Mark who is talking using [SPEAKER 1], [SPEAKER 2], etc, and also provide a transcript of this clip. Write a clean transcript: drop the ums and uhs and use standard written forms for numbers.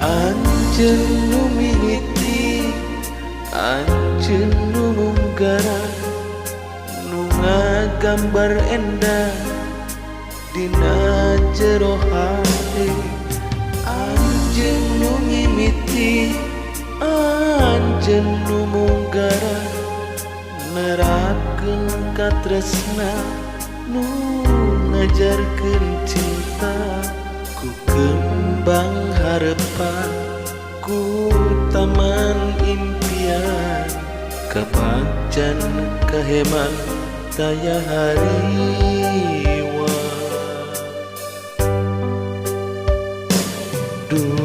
[SPEAKER 1] Anjeun nu mimiti, anjeun nu munggaran, nu ngagambar endah dina jero hate. Anjeun nu mimiti, anjeun nu munggaran, nerapkeun katresna, nu ngajarkeun cinta. Ku kembang harepan, ku taman impian, kabagjan kaheman taya hariwang. Duh.